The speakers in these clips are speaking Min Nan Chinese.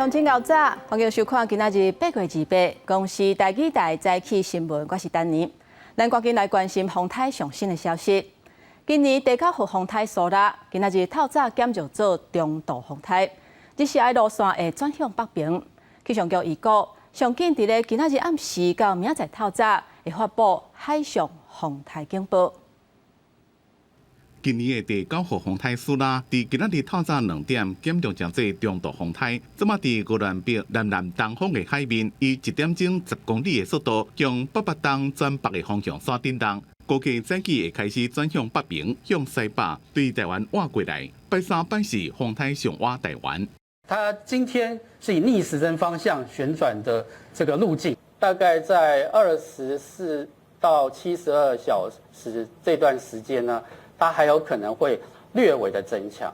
鄉親𠢕早，歡迎收看今仔日8月28公視台語台早起新聞，我是丹妮。咱趕緊來關心風颱上新的消息。今年第九號風颱蘇拉，今仔日透早減弱做中度風颱，日時的路線會轉向北爿。氣象局預估，上緊佇咧今仔日暗時到明仔載透早會發布海上風颱警報。今年的第九號風颱蘇拉，佇今仔日透早2點減弱成做中度風颱，這馬佇宜蘭北南南東方的海面，以1點鐘10公里的速度，向北北東轉北的方向徙振動。估計早起會開始轉向北爿，向西北對台灣倚過來。拜三拜四風颱上倚台灣。它今天是以逆時針方向旋轉的這個路徑，大概在24到72小時這段時間呢，它還有可能會略微的增強。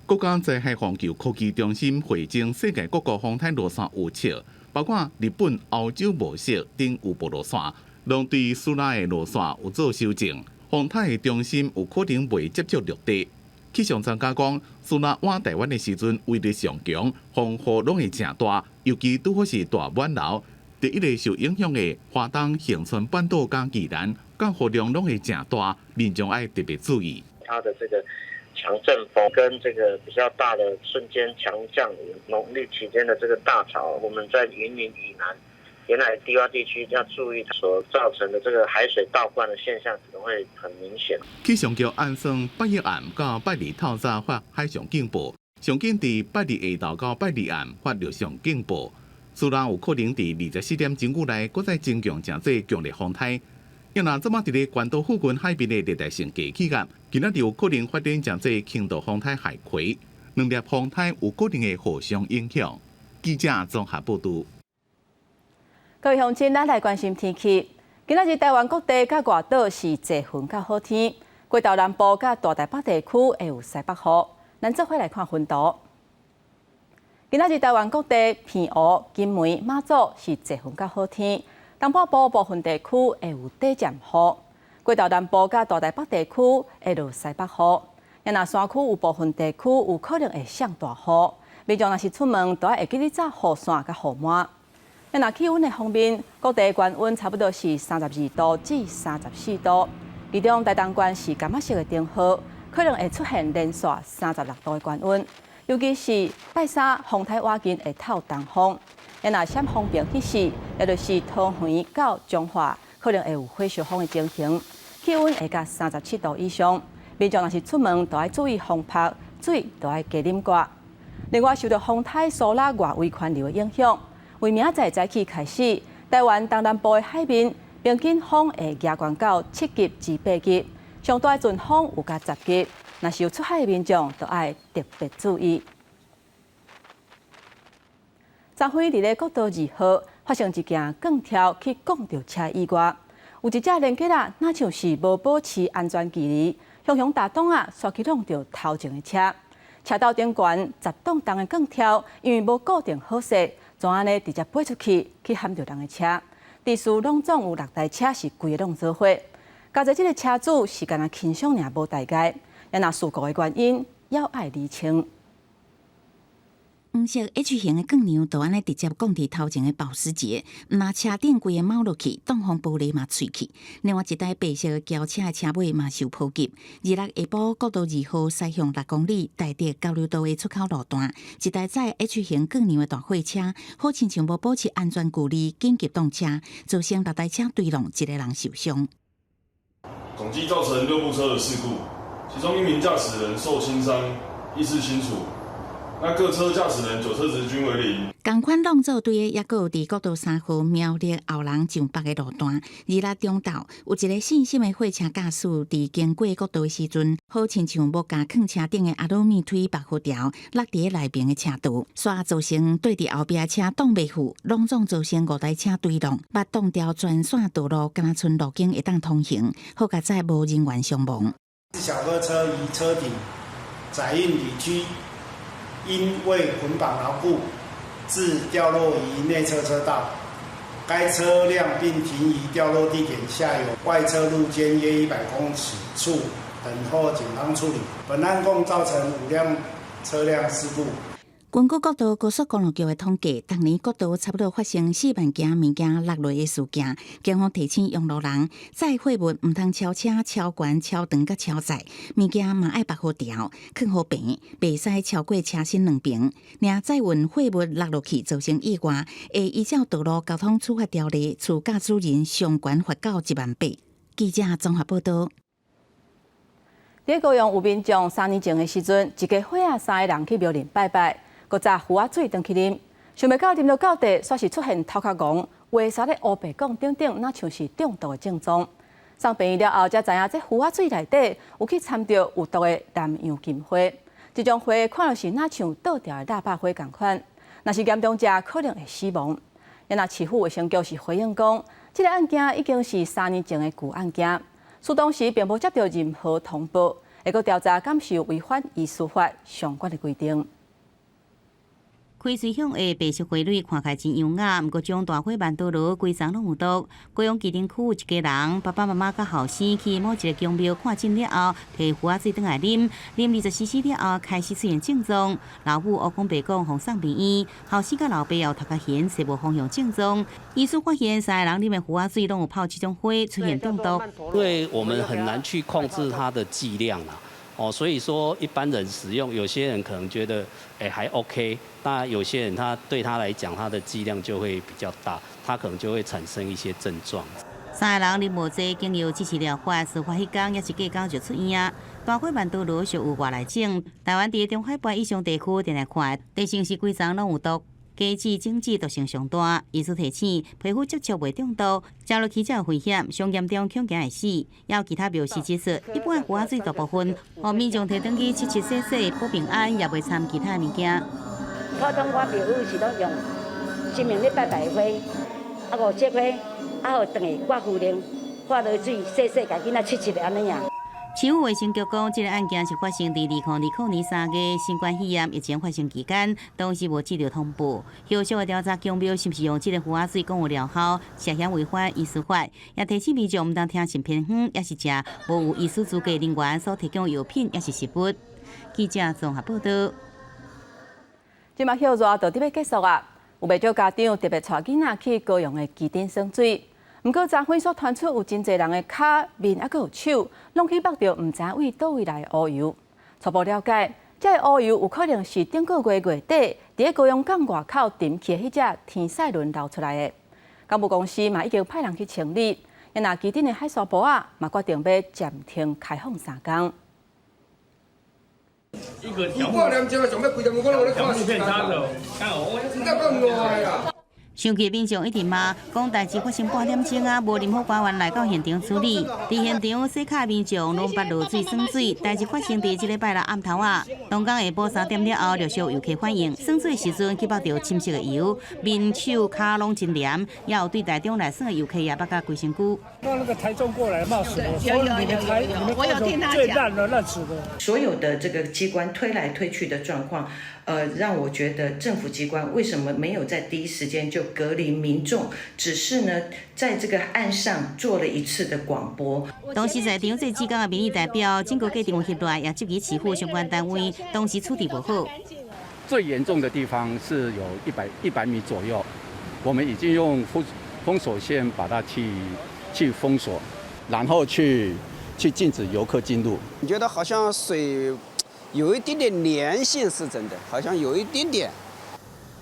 國家災害防救科技中心匯整世界各國風颱路線預測，包括日本、歐洲模式等預報路線，攏對蘇拉的路線有做修正。風颱的中心有可能袂接觸陸地。氣象專家講，蘇拉倚台灣的時陣威力上強，風雨攏會誠大，尤其拄好是大滿流。第一个受影響的花東恆春半島佮宜蘭，降雨量攏會誠大，民眾愛特別注意。它的這個強陣風跟這個比較大的瞬間強降雨，農曆期間的這個大潮，我們在雲林以南沿海低窪地區要注意所造成的這個海水倒灌的現象，可能會很明顯。氣象局按算拜一暗到拜二透早發海上警報，上緊佇拜二下晝到拜二暗發陸上警報。蘇拉有可能佇24點鐘以內，閣再增強成做強烈風颱。若若這馬佇咧關島附近海邊的熱帶性低氣壓，今仔日有可能發展成做輕度風颱海葵，兩粒風颱有可能會互相影響。記者綜合報導。各位鄉親，咱來關心天氣。今仔日台灣各地佮外島是濟雲佮好天，過頭南部佮大台北地區會有西北雨。咱做伙來看雲圖。今仔日台灣各地澎湖、金門、馬祖是濟雲佮好天，東半部部分地區會有短暫雨。過頭南部佮大台北地區會落西北雨。若山區有部分地區有可能會降大雨，民眾若是出門，都愛會記得帶雨傘佮雨帽。若氣溫的方面，各地高溫差不多是32度至34度，其中台東縣是柑仔色的燈號，可能會出現連續36度的高溫。尤其是拜三風颱倚近會透東風，若閃風爿彼時，也就是桃園到彰化，可能會有火燒風的情形，氣溫會到37度以上。民眾若是出門，都愛注意風曝，水都愛加啉寡。另外，受到風颱蘇拉外圍環流的影響，為明仔載早起開始，台灣東南部的海面平均風會加懸到7級至8級，上大陣風有到10級。若是有出海的民眾，都愛特別注意。昨昏佇咧國道2號發生一件摃柱去摃著車意外，有一隻連結仔，若像是無保持安全距離，雄雄踏擋仔，煞去挵著頭前的車，車斗頂懸10當重的摃柱，因為無固定好勢，就按呢直接飛出去，去撼著人的車。致使攏總有六台車是規个攏做伙。加上這个車主是干焦輕傷爾，無大礙。若事故的原因，猶愛釐清。黃色 H 型的鋼梁就按呢直接摃佇頭前的保時捷，毋但車頂規个貓落去，擋風玻璃嘛碎去。另外一台白色的轎車的車尾嘛受波及。26下晡國道2號西向6公里大竹交流道的出口路段，一台載 H 型鋼梁的大貨車，好親像無保持安全距離，緊急擋車，造成六台車對挵，一个人受傷。總計造成六部車的事故，其中一名駕駛人受輕傷，意識清楚。那各車駕駛人酒測值均為零。仝款挵做隊的，抑閣有佇國道3號苗栗後龍上北的路段，26中晝有一个細心的貨車駕駛，佇經過國道的時陣，好親像無共囥車頂的阿魯米推縛副條落佇咧內爿的車道，煞造成對佇後壁的車擋袂赴，攏總造成五台車對挵，縛擋掉全線道路，敢若賰路肩會當通行，好佳哉無人員傷亡。小客車於車頂載運鋁區，因未捆綁牢固，致掉落於內側車道。該車輛並停於掉落地點下游外側路肩約100公尺處，等候警方處理。本案共造成五輛車輛事故。根據國道高速公路局的統計，逐年國道差不多發生4萬件物件落落的事件。警方提醒用路人，載貨物毋通超車、超懸、超長佮超載，物件嘛愛縛好條，囥好平，袂使超過車身兩平。若載運貨物落落去造成意外，會依照道路交通處罰條例，處駕駛人上懸罰到1萬8。記者綜合報道。佇高雄有民眾3年前的時陣，一家伙仔三个人去廟裡拜拜。閣榨符仔水轉去啉，想袂到啉著到底，煞是出現頭殼戇、話煞咧烏白講等等，若像是中毒的症狀。送病院了後，才知影這符仔水內底有去摻著有毒的南洋金花。這種花看著是若像倒掉的喇叭花仝款，若是嚴重者可能會死亡。若市府衛生局是回應講，這个案件已經是3年前的舊案件，事當時並無接著任何通報，會閣調查敢是有違反醫師法相關的規定。開水響的白色花蕊看起來真優雅，毋過這種大火曼陀羅規叢攏有毒。高雄旗津區有一家人，爸爸媽媽佮後生去某一个宮廟看診了後，提符仔水轉來啉，啉20 cc 了後開始出現症狀，老母烏講白講，予送病院，後生佮老爸又頭殼眩，揣無方向症狀。醫師發現三个人啉的符仔水攏有泡這種花，出現中毒。因為我們很難去控制它的劑量啦。哦，所以說一般人使用，有些人可能覺得，欸，還 OK，那有些人他對他來講，他的劑量就會比較大，他可能就會產生一些症狀。三個人啉無濟，經由支持療法，事發彼工抑是隔工就出院啊。大火曼陀羅屬有外來種，台灣佇中海拔以上地區定來看，地性是規叢攏有毒。果子種子毒性上大，醫師提醒，皮膚接觸袂中毒，食落去才有危險，上嚴重恐驚會死。也有其他廟師指出，一般的符仔水大部分，予民眾提轉去七七洗洗保平安，也袂摻其他物件。普通我廟宇是攏用神明咧拜拜的花，啊五色花，啊予轉去掛符靈，化落水洗洗，共囡仔拭拭的按呢爾。市府衛生局講，這个案件是發生佇2020年3月新冠肺炎疫情發生期間，當時無接著通報。後續的調查宮廟是毋是用這个符仔水講有療效，涉嫌違反醫師法，也提醒民眾毋通聽信偏方，抑是食無有醫師資格人員所提供藥品，抑是食物。記者綜合報道。這馬歇熱就佇欲結束啊！有袂少家長特別帶囡仔去高雄的旗津耍水。毋過，昨昏所傳出有真濟人的跤、面抑閣有手，攏去縛著毋知佇佗位來的烏油。初步了解，這个烏油有可能是頂個月月底佇高雄港外口沉去的彼隻天使輪流出來的。港務公司嘛已經派人去清理，若旗津的海沙埔仔嘛決定欲暫停開放3工。一個半點鐘啊，上欲幾點鐘？我咧看時間啦。真正講賴啦。生氣民眾一直罵，講代誌發生半點鐘啊，無任何官員來到現場處理。佇現場洗跤民眾攏捌落水耍水，代誌發生佇這禮拜六暗頭仔，當工下晡3點了後，陸續遊客反映，耍水時陣去縛著深色的油，面手跤攏真黏，也有對台中來耍的遊客也縛甲規身軀。那那個台中過來罵死我，說你們台你們高雄最爛的爛死的。所有的這個機關推來推去的狀況，讓我覺得政府機關為什麼沒有在第一時間就隔離民眾，只是呢，在這個岸上做了一次的廣播。同時在場這志工的民意代表，整個過程有翕來，也質疑市府相關單位當時處置無好。最嚴重的地方是有100米左右，我們已經用封鎖線把它去封鎖，然後去禁止遊客進入。你覺得好像水有一點點粘性是真的，好像有一點點。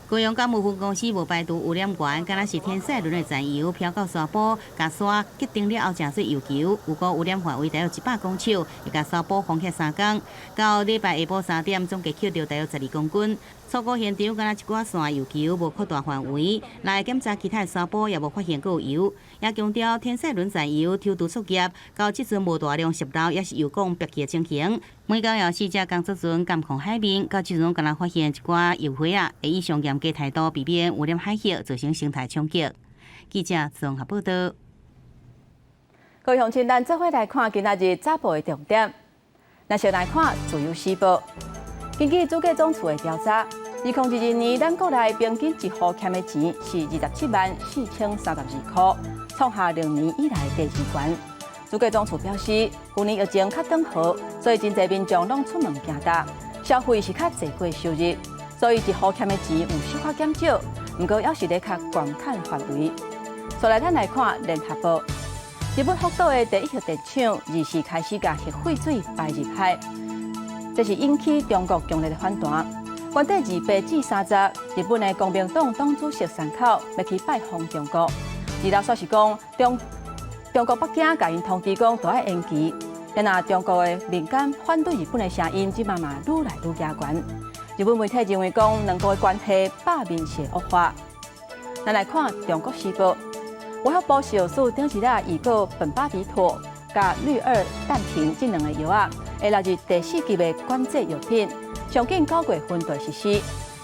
高雄港務分公司無排除污染源，敢若是天使輪的殘油飄到沙埔，共沙結定了後，成做油球。有估污染範圍大約100公尺，會共沙埔封起3工。到禮拜下晡3點，總計抾著大約12公斤。初步現場敢若一寡沙油球，無擴大範圍。來檢查其他的沙埔，也無發現閣有油。也強調天使輪殘油抽除作業，到這陣無大量洩漏，抑是油管爆起的情形。每工有四隻工作船監控海面，到這陣敢若發現一寡油花仔，會以上嚴格態度避免污染海域，造成生態衝擊。記者綜合報道。各位鄉親，咱做伙來看今仔日早報的重點。咱先來看《自由時報》，根據主計總處的調查，2022年咱國內平均一戶欠的錢是274,032塊，創下6年以來第二懸。主計總處表示，舊年疫情較轉好，所以真濟民眾攏出門行搭，消費是較濟過收入。所以一戶欠的錢有小可減少，毋過猶是咧較觀看範圍。再來，咱來看聯合報，日本福島的第一核電廠24開始共核廢水排入海，這是引起中國強烈的反彈。原底28至30，日本的公明黨黨主席山口欲去拜訪中國，26煞是講中國北京共𪜶通知講著愛延期。若中國的民間反對日本的聲音，這馬嘛愈來愈加懸。日本媒體認為講，兩國的關係百面性惡化。咱來看《中國時報》，衛福部食藥署頂一日預告苯巴比妥佮氯二氮平這兩個藥仔，會納入第四級的管制藥品，上緊9月份就實施。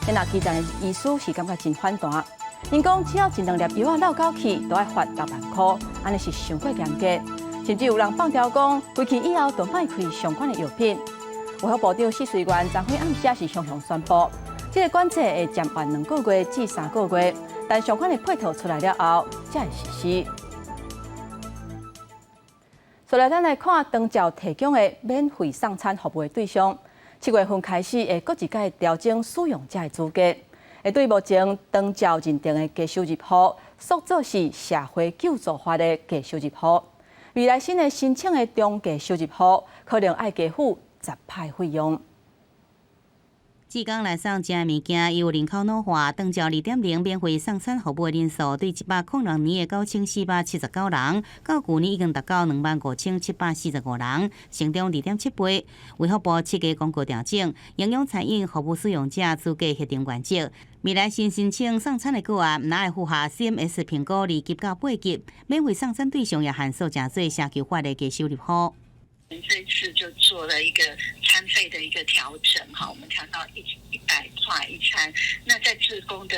若基層的醫師是感覺真反彈，𪜶講只要一兩粒藥仔漏狗去，都愛罰6萬箍，按呢是傷過嚴格。甚至有人放調講，規氣以後就莫開相關的藥品。衛福部長許瑞元昨昏暗時是雄雄宣布，這個管制會暫緩2個月至3個月，但相關的配套出來了後，才會實施。再來，咱來看長照提供的免費送餐服務的對象，7月份開始會閣一擺調整使用者的資格，會對目前長照認定的低收入戶，塑造是社會救助法的低收入戶。未來新的申請的中低收入戶，可能愛加付10%費用。志工來送食的物件，有人口老化，長照2.0免費送餐服務的人數對106年的9479人，到舊年已經達到25,745人，成長2.7倍。衛福部7月公告調整營養餐飲服務使用者資格核定原則，未來新申請送餐的個案，毋但愛符合 CMS 評估2級到8級，免費送餐對象也限縮成做社救法的低收入戶。這次就做了一個餐費的一個調整，哈，我們調到100塊一餐。那在志工的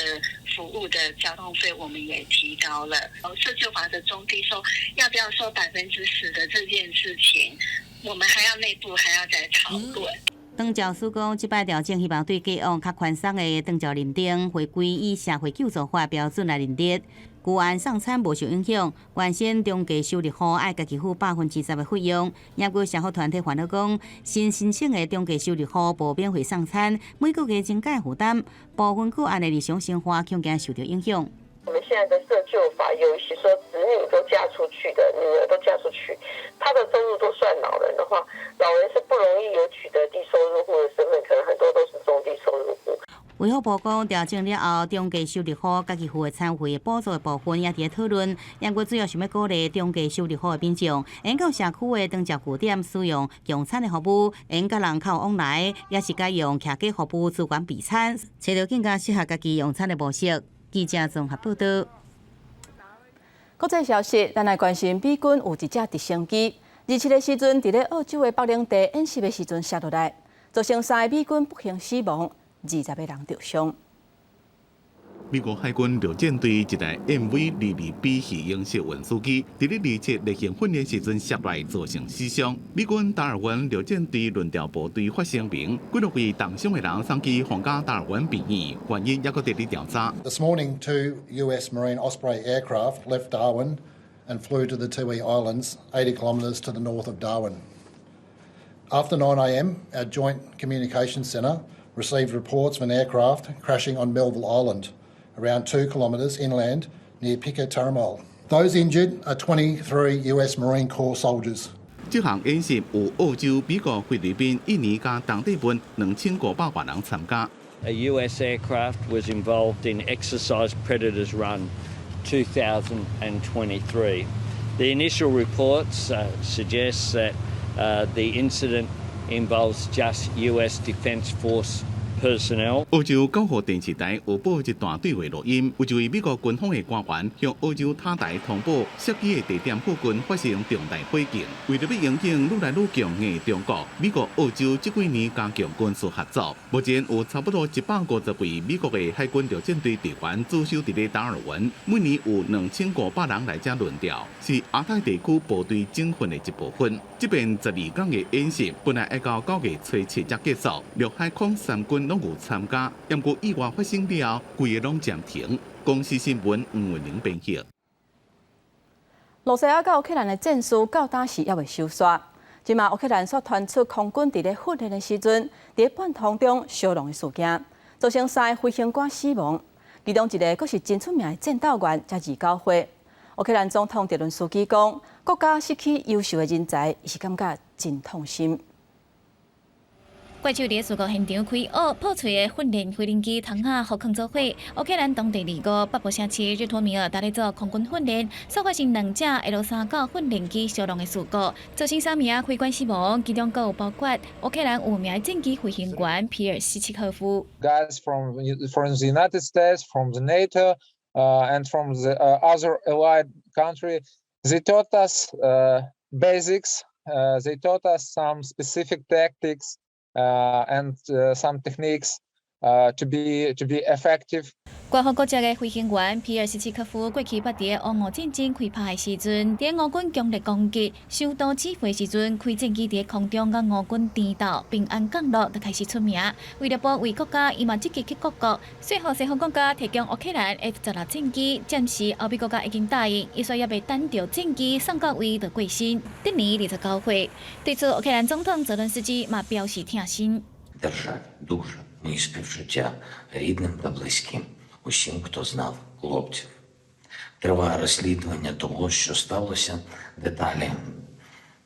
服務的交通費，我們也提高了。社救法的中低收要不要收10%的這件事情，我們還要內部還要再討論。長照署講，這擺調整希望對過往較寬鬆的長照認定，回歸以社會救助法標準來認定。舊按送餐無受影響，原先中低收入戶愛家己付10%的費用。也過社福團體煩惱講，新申請的中低收入戶無免費送餐，每個月增加負擔，部分個案的日常生活恐驚受到影響。我們現在的社救法有一些說子女都嫁出去的，女兒都嫁出去，他的收入都算老人的話，老人是不容易有取得低收入戶的身份，可能很多都是中低收入戶。衛福部講，調整了後，中低收入戶家己付的餐費補助的部分也佇咧討論。不過主要想欲鼓勵中低收入戶的民眾，會到社區的長照據點使用共餐的服務，會佮人較有往來，也是改用徛家服務資源備餐，揣著更加適合家己用餐的模式。記者綜合報道。國際消息，咱來關心美軍有一架直升機，27的時陣，佇咧澳洲的北領地演習的時陣摔落來，造成三个美軍不幸死亡，20個人受傷。美國海軍陸戰隊一台 MV-22B 魚鷹式運輸機，佇咧27例行訓練時陣摔落，造成死傷。美軍達爾文陸戰隊輪調部隊發聲明，幾落位重傷的人送去皇家達爾文病院，原因猶閣佇咧調查。 This morning, two US Marine Osprey aircraft left Darwin and flew to the Tiwi Islands, 80 kilometres to the north of Darwin. After 9 a.m., our Joint Communications Centre received reports of an aircraft crashing on Melville Island, around 2 kilometres inland near Pico Tarimol. Those injured are 23 US Marine Corps soldiers. 這項演習有澳洲、美國、菲律賓、印尼佮當地本2500外人參加。 A US aircraft was involved in Exercise Predators Run 2023. The initial reports suggest that the incident involves just US Defence Force personnel. 澳洲廣播電視台有播一段對話錄音，有一位美國軍方的官員向澳洲塔台通報，摔機的地點附近發生重大火警。為著欲應對愈來愈強硬的中國，美國、澳洲這幾年加強軍事合作。目前有差不多150位美國的海軍陸戰隊隊員駐守佇咧達爾文，每年有2500人來遮輪調，是亞太地區部隊整訓的一部分。這遍12天的演習本來愛到9月初7才結束，陸海空三軍攏有參加，毋過意外發生了後，規个攏暫停。公視新聞黃文玲編譯。羅西亞佮烏克蘭的戰事到今時猶未收煞，這馬烏克蘭煞傳出空軍佇咧訓練的時陣，佇咧半空中燒狼的事件，造成三个飛行官死亡，其中一個閣是真出名的戰鬥員，才29歲。烏克蘭總統澤倫斯基講，國家失去優秀的人才，伊是感覺真痛心。怪手佇事故現場開挖破碎的訓練飛行機窗仔，予囥做伙。烏克蘭當地25北部城市日托米爾佇咧做空軍訓練，所發生兩架 L 39訓練機相撞的事故，造成三名飛官死亡，其中閣有包括烏克蘭有名的戰機飛行員皮爾斯切科夫。 Guys from the United States, from the NATO, and from the other allied country, they taught us basics. They taught us some specific tactics and some techniques to be effective. 國防國籍的飛行員皮爾斯切科夫過去捌佇烏俄戰爭開拍的時陣，佇烏軍強力攻擊、首都指揮時陣，開戰機佇空中佮烏軍戰鬥，平安降落，就開始出名。為了保衛國家，伊嘛積極去各國，說服西方國家提供烏克蘭 F 十六戰機。暫時歐美國家已經答應，伊說猶未等著戰機送到位就過身，得年29歲。對此，烏克蘭總統澤倫斯基嘛表示痛心。 Державі дуже мої співчуття рідним та близьким, усім, хто знав хлопців. Триває розслідування того, що сталося. Деталі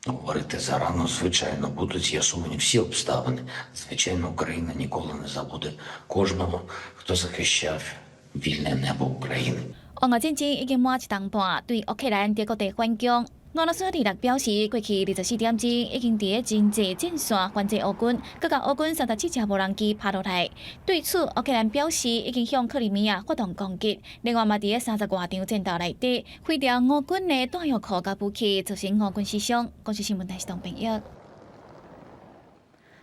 говорити зарано, звичайно, будуть з'ясовані всі обставини. Звичайно, Україна ніколи не забуде кожного, хто захищав вільне небо України. 烏俄戰爭已經滿一冬半，對烏克蘭佇各地反攻。俄羅斯二六表示，過去24點鐘已經佇咧真濟戰線反制烏軍，閣共烏軍37架無人機拍落來。對此，烏克蘭表示已經向克里米亞發動攻擊，另外嘛佇咧30外場戰鬥內底，毀掉烏軍的彈藥庫佮武器，造成烏軍死傷。公視新聞台是董編譯。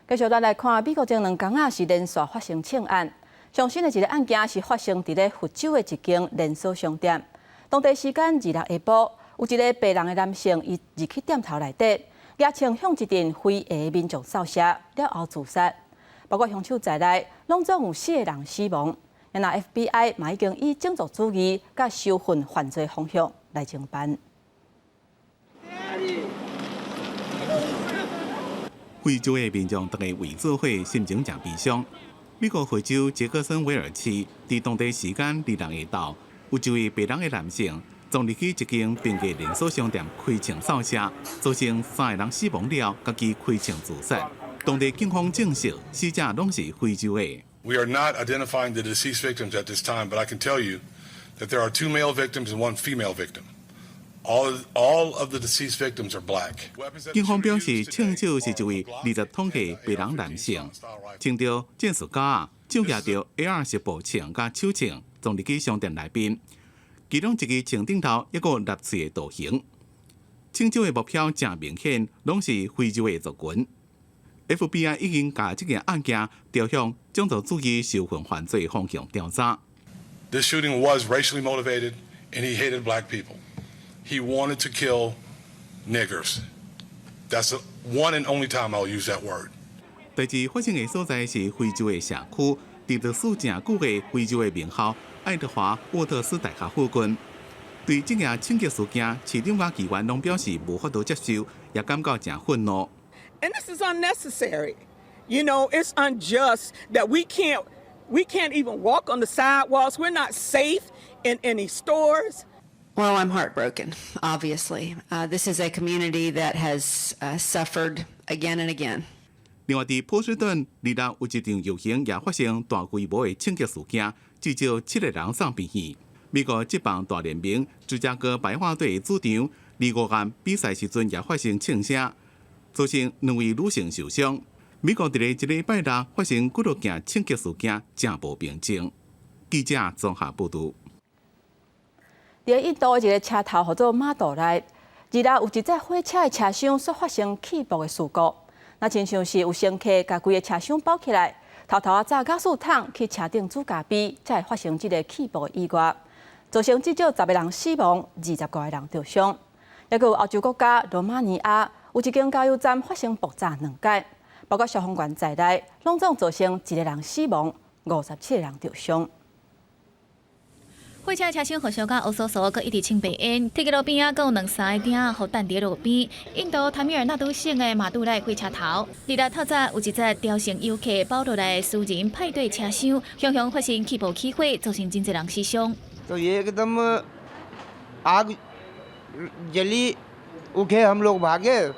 繼續咱來看，美國前兩工仔是連續發生槍案，上新的一个案件是發生佇咧佛州的一間連鎖商店。當地時間26下晡，有一个白人的男性，伊入去店頭內底，舉槍向一陣非裔民眾掃射，了後自殺。包括兇手在內，攏總有四個人死亡。那 FBI 嘛已經以種族主義佮仇恨犯罪方向來偵辦。 Daddy! 非洲的民眾逐家圍做伙，心情誠悲傷。美國佛州傑克森維爾市，佇當地時間26下晝，有一位白人的男性，衝入去一間平價連鎖商店開槍掃射，造成三個人死亡了，家己開槍自殺。當地警方證實，死者攏是非洲的。 We are not identifying the deceased victims at this time, but I can tell you that there are two male victims and one female victim. All of the deceased victims are black. 警方表示，槍手是一位20通歲白人男性，穿著戰術甲，手舉著 AR 10步槍佮手槍，衝入去商店內面。其中一支槍頂頭猶閣有納粹的圖形，槍手的目標誠明顯，攏是非洲的族群。FBI 已經共這件案件調向種族主義仇恨犯罪方向調查。 This shooting was racially motivated, and he hated black people. He wanted to kill niggers. That's the one and only time I'll use that word. 代誌發生的所在是非洲的社區，佇歷史誠久的非洲的名校愛德華沃特斯大學附近。對這件槍擊事件，市長佮議員攏表示無法度接受，也感覺誠憤怒。 And this is unnecessary. It's unjust that we can't even walk on the sidewalks. We're not safe in any stores. Well, I'm heartbroken, obviously. This is a community that has suffered again and again. 另外，佇波士頓，26有一場遊行也發生大規模的槍擊事件，至少七個人送病院。美國職棒大聯盟芝加哥白襪隊主場25暗比賽時陣也發生槍聲，造成兩位女性受傷。美國佇咧這禮拜六發生幾落件槍擊事件，誠無平靜。記者綜合報導。佇印度的一个車頭號做馬杜內，26有一節火車的車廂煞發生氣爆的事故。那親像是有乘客共規个車廂包起來，偷偷仔紮瓦斯桶去車頂煮咖啡，才會發生這个氣爆的意外，造成至少10個人死亡，20外個人著傷。猶閣有歐洲國家羅馬尼亞有一間加油站發生爆炸兩擺，包括消防員在內，攏總造成一個人死亡，57個人著傷。火車車廂予燒甲烏趖趖，閣一直衝白煙。鐵路邊仔閣有兩三个鼎予擲佇路邊。印度塔米爾納都省的馬杜賴火車頭，二日透早有一節雕成遊客包落來私人派對車廂，雄雄發生氣爆起火，造成真濟人死傷。 तो एकदम आग जली उठे हम लोग भागे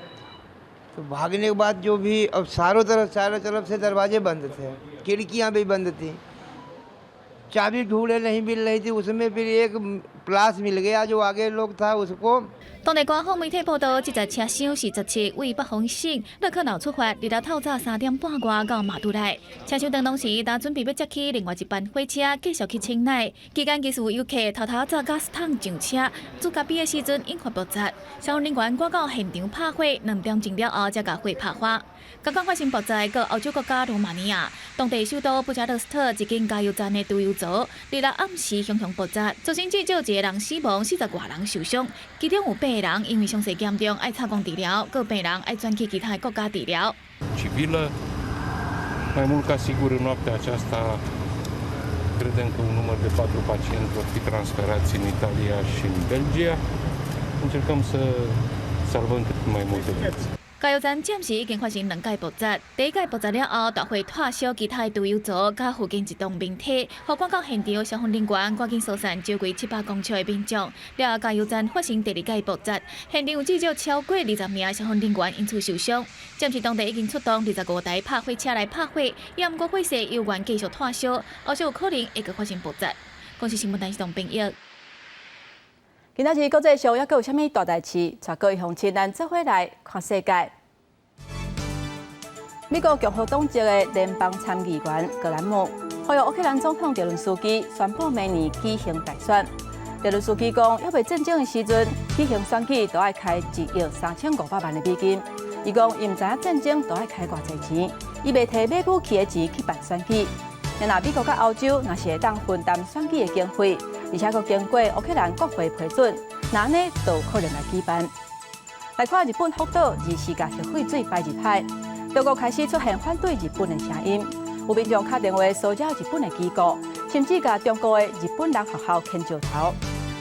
तो भागने के बाद जो भी अब चारों तरफ चारों तरफ से दरवाजे बंद थे, खिड़कियां भी बंद थी, चाबी ढूंढे नहीं मिल रही थी। उसमें फिर एक प्लास मिल गया जो आगे लोग था उसको。當地官方媒體報道，這節車廂是17位北方省勒克瑙出發，二日透早3點半外到馬杜賴。車廂當當時，當準備欲接去另外一班火車，繼續去清奈。期間其實有遊客偷偷紮ガス桶上車，煮咖啡的時陣引發爆炸，消防人員趕到現場拍火，2點鐘了後才共火拍花。剛剛發生爆炸的歐洲國家羅馬尼亞，當地首都布加勒斯特一間加油站的儲油槽，二日暗時熊熊爆炸，造成至少一个人死亡，40外人受傷，其中有八个人因為傷勢嚴重愛插管治療，閣病人愛轉去其他國家治療。 Civilă. Mai mult ca sigur, în noaptea aceasta, credem că un număr de patru pacienți vor fi transferați în Italia și în Belgia. Încercăm să salvăm cât mai multe vieți. 加油站暫時已經發生兩擺爆炸，第一擺爆炸了後，大火拖燒其他的儲油槽，佮附近一棟民宅，予趕到現場消防人員趕緊疏散超過700公尺的民眾。了後加油站發生第二擺爆炸，現場有至少超過20名消防人員因此受傷。暫時當地已經出動25台拍火車來拍火，也毋過火勢猶原繼續拖燒，後續有可能會閣發生爆炸。公視新聞陳世東編譯。今仔日國際上猶閣有啥物大代誌？帶各位鄉親咱做伙來看世界。美國共和黨籍的聯邦參議員格蘭姆呼籲烏克蘭總統澤倫斯基宣布明年舉行大選。澤倫斯基講，猶未戰爭的時陣，舉行選舉都愛開1億3500萬的美金。伊講，伊毋知影戰爭都愛開偌濟錢，伊袂提買武器的錢去辦選舉。若美國佮歐洲若是會當分擔選舉的經費，而且閣經過烏克蘭國會批准，那按呢就有可能來舉辦。來看日本福島24共核廢水排入海，中國開始出現反對日本的聲音，有民眾敲電話騷擾日本的機構，甚至共中國的日本人學校牽石頭。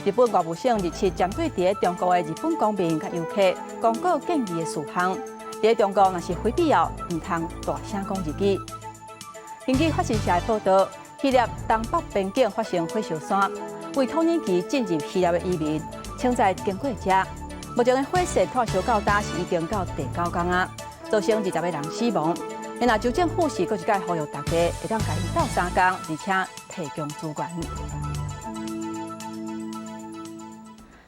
日本外務省27針對佇中國的日本公民佮遊客公告建議的事項，佇中國若是非必要，毋通大聲講日語。根據法新社的報道，希臘東北邊境發生火燒山，為土耳其進入希臘的移民，稱在經過遮，目前的火勢拖燒到今是已經到第九工啊，造成20個人死亡。然後州政府是閣一擺呼籲大家會當共𪜶鬥相共，而且提供資源。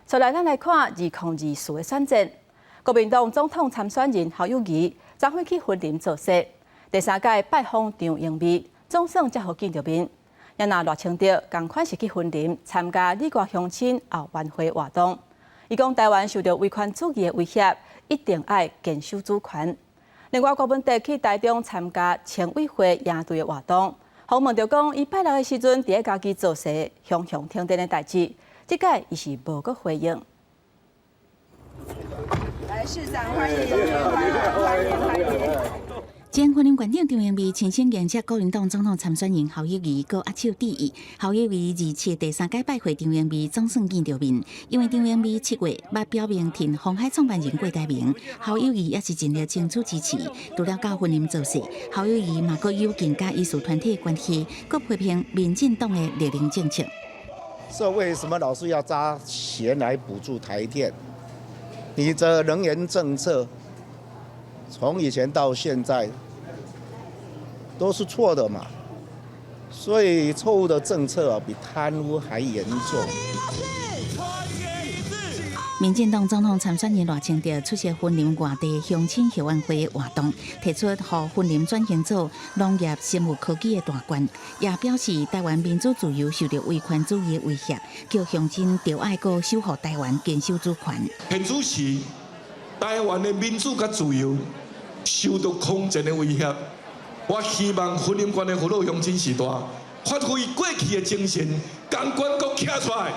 接來，咱來看2024的選戰，國民黨總統參選人侯友宜昨昏去雲林造勢。第三擺拜訪張英美，總算才予見著面。也若賴清德仝款是去雲林參加里外鄉親後援會活動。伊講台灣受著威權主義的威脅，一定愛堅守主權。另外，郭文哲去台中參加青委會營隊的活動，予問著講，伊拜六的時陣佇咧家己造勢，雄雄停電的代誌，這擺伊是無閣回應。來，市長歡迎，歡迎，歡迎，歡迎。前雲林縣長張英美親身迎接國民黨總統參選人侯友宜，閣握手致意。侯友宜27第三擺拜會張英美，總算見著面。因為張英美7月捌表明挺鴻海創辦人郭台銘，侯友宜也是盡力爭取支持。除了到雲林造勢，侯友宜嘛閣有更佮議事團體的關係，閣批評民進黨的綠能政策。所以為什麼老是要砸錢來補助台電？你這能源政策從以前到現在都是錯的嘛，所以錯誤的政策啊，比貪污還嚴重。民進黨總統參選人賴清德出席雲林外地鄉親後援會活動，提出予雲林轉型做農業生物科技的大縣，也表示台灣民主自由受著威權主義的威脅，叫鄉親著愛閣守護台灣，堅守主權。現此時，台灣的民主佮自由受到空前的威脅，我希望雲林縣的父老鄉親序大，發揮過去的精神，仝款閣徛出來。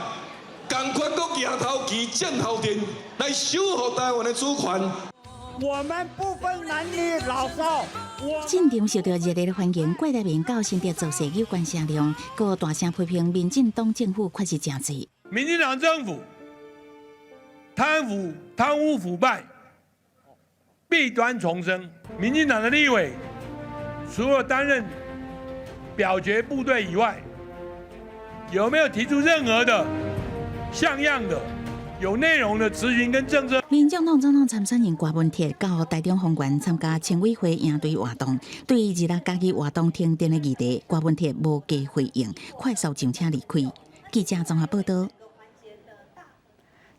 仝款閣行頭旗、戰頭陣，來守護台灣的主權。我們不分男女老少。進場受到熱烈的歡迎，郭台銘到新竹造勢有關聲量，閣大聲批評民進黨政府確實誠濟。民進黨政府貪腐、貪污腐敗，弊端叢生。民進黨的立委除了擔任表決部隊以外，有沒有提出任何的像樣的有內容的質詢跟政策？民眾黨總統參選人郭文鐵到台中豐原參加青委會營隊活動，對於二六嘉義活動停電的議題，郭文鐵無加回應，快速上車離開。記者綜合報道。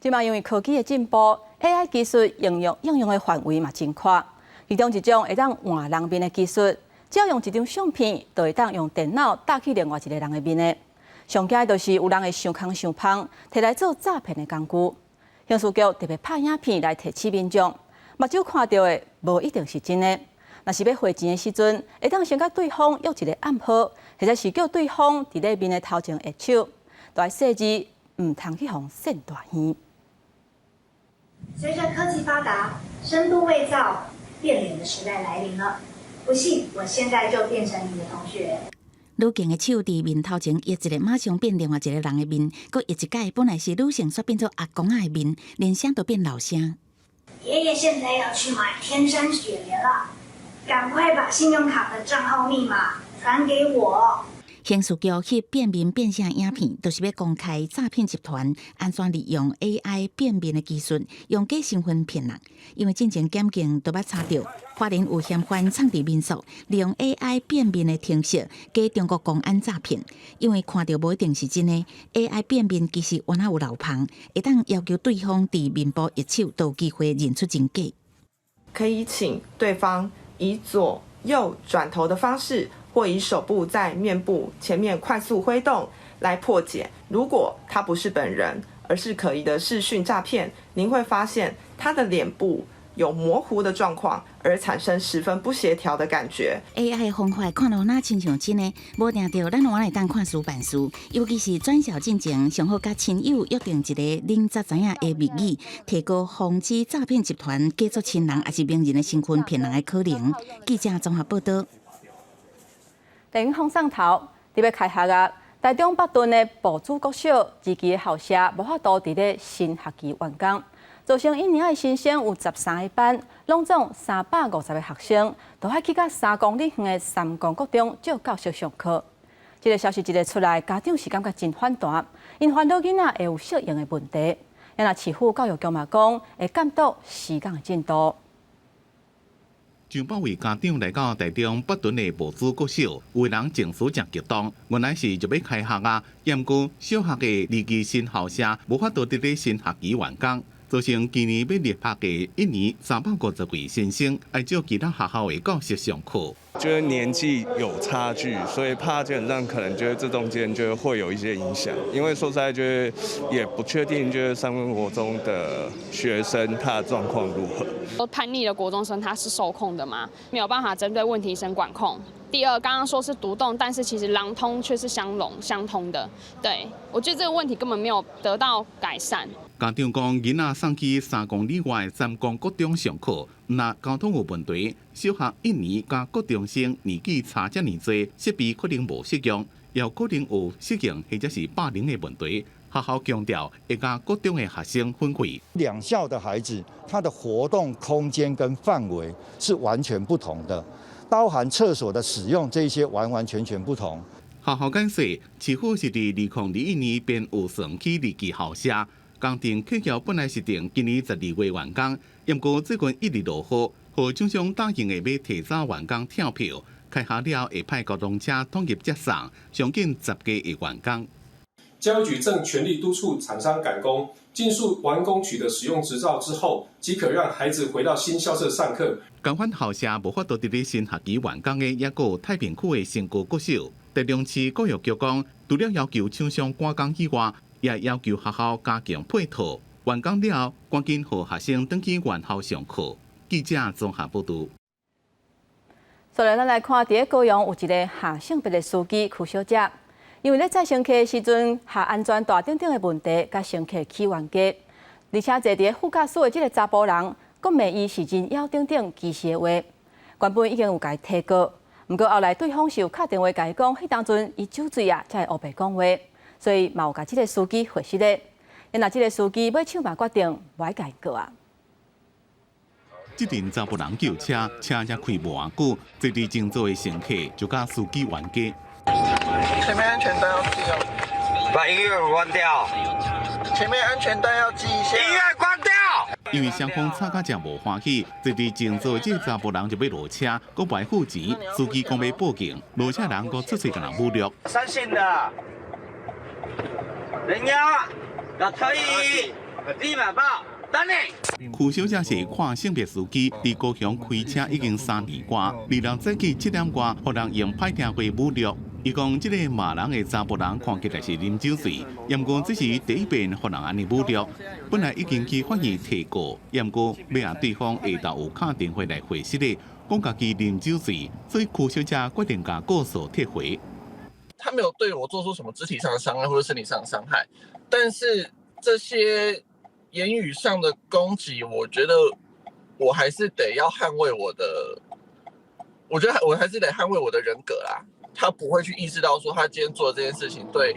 這馬因為科技的進步，AI 技術應用的範圍嘛真寬。其中一種會當換人面的技術，只要用一張相片，就會當用電腦打去另外一個人的面的。上驚的就是有人會傷空傷芳，提來做詐騙的工具。刑事局特別拍影片來提醒民眾，目睭看著的無一定是真的。若是欲匯錢的時陣，會當先佮對方約一個暗號，或者是叫對方佇咧面的頭前握手，都愛細膩，毋通去予騙大耳。隨著科技發達，深度偽造、變臉的時代來臨了。不信，我現在就變成你的同學。女警的手佇面頭前，壓一下，馬上變另外一個人的面；閣壓一擺，本來是女性，煞變做阿公仔的面，連聲都變老聲。爺爺現在要去買天山雪蓮了，趕快把信用卡的賬號密碼傳給我。刑事局翕變面變聲影片，就是欲公開詐騙集團按怎利用 AI 變面的技術，用假身份騙人。因為進前檢警都捌查著，花蓮有嫌犯藏佇民宿，利用 AI 變面的程式，假中國公安詐騙。因為看著無一定是真的，AI 變面其實原來有漏縫，會當要求對方佇面部握手，都有機會認出真假。可以請對方以左右轉頭的方式，或以手部在面部前面快速揮動來破解。如果他不是本人，而是可疑的視訊詐騙，您會發現他的臉部有模糊的狀況，而產生十分不協調的感覺。 AI 的方法看落若親像真的，無定著咱原來會當看事辦事，尤其是轉校進前，上好佮親友約定一個恁才知影的密語，提高防止詐騙集團假作親人抑是名人的身份騙人的可能。記者綜合報道。電影放送頭，佇欲開學啊！台中北屯的埔子國小二期的校舍無法度佇咧新學期完工，造成一年的新生有13個班，攏總350個學生，都愛去到3公里遠的三光國中借教室上課。這個消息一个出來，家長是感覺真反彈，𪜶煩惱囡仔會有適應的問題。若市府教育局嘛講，會監督施工的進度。上百位家長來到台中北屯的埔子國小，有人情緒誠激動。原來是就欲開學啊，毋過小學的二期新校舍無法度佇咧新學期完工，造成今年欲入學的一年350位新生，愛借其他學校的教室上課。覺得年紀有差距，所以怕基本上可能覺得這中間就會有一些影響。因為說實在，就是也不確定，就是三溫國中的學生他的狀況如何。叛逆的國中生他是受控的嗎？沒有辦法針對問題生管控。第二，剛剛說是獨棟，但是其實廊通卻是相容相通的。對，我覺得這個問題根本沒有得到改善。家長講，囡仔送去3公里外三光國中上課，若交通有問題，小學一年佮國中生年紀差遮爾濟，設備可能無適用，也可能有適應或者是霸凌的問題。學校強調會佮國中的學生分開。兩校的孩子，他的活動空間跟範圍是完全不同的，包含廁所的使用，這些完完全全不同。學校解釋，市府是佇2021年便有算起二期校舍，工程計劃本來是定今年12月完工，毋過最近一直落雨，予廠商答應的欲提早完工跳票，開學了會派交通車統一接送，上緊10月會完工。教育局正全力督促廠商趕工，盡速完工取得使用執照之後，即可讓孩子回到新校舍上課。仝款校舍無法度佇咧新學期完工的，抑閣有太平區的成高國小。台中市教育局講，除了要求廠商趕工以外，也要求學校加強配套。完工了後，趕緊予學生轉去原校上課。記者綜合報導。所以咱來看，佇咧高雄有一个下性別的司機柯小姐，因為咧載乘客的時陣，下安全帶等等的問題，共乘客起冤家，而且坐佇咧副駕駛的這个查埔人，閣罵伊是人妖等等歧視的話。原本已經有共伊提告，毋過後來對方是有敲電話共伊講，彼當陣伊酒醉啊，才會烏白講話，所以嘛有共這个司機回實咧。若這个司機欲唱嘛決定無愛共伊告啊。這陣查埔人救車，車才開無偌久，坐佇前座的乘客就共司機冤家。前面安全帶要繫哦。把音樂關掉。前面安全帶要繫一下。音樂關掉。因為雙方吵甲誠無歡喜，坐佇前座這個查埔人就欲落車，閣無愛付錢，司機講欲報警，落車人閣出喙共人侮辱。三姓的，人妖，可以立馬報。柯小姐是跨性別司機，佇高雄開車已經3年外，二日早起7點外，予人用歹聽話侮辱。伊講這个罵人的查埔人看起來是啉酒醉，毋過這是第一遍予人按呢侮辱。本來已經去法院提告，毋過尾仔對方下晝有敲電話來回實咧，講家己啉酒醉，所以柯小姐決定共告訴撤回。他沒有對我做出什麼肢體上的傷害或者身體上的傷害，但是這些言語上的攻擊，我覺得我還是得要捍衛我的，我覺得我還是得捍衛我的人格啦。他不會去意識到說他今天做的這件事情對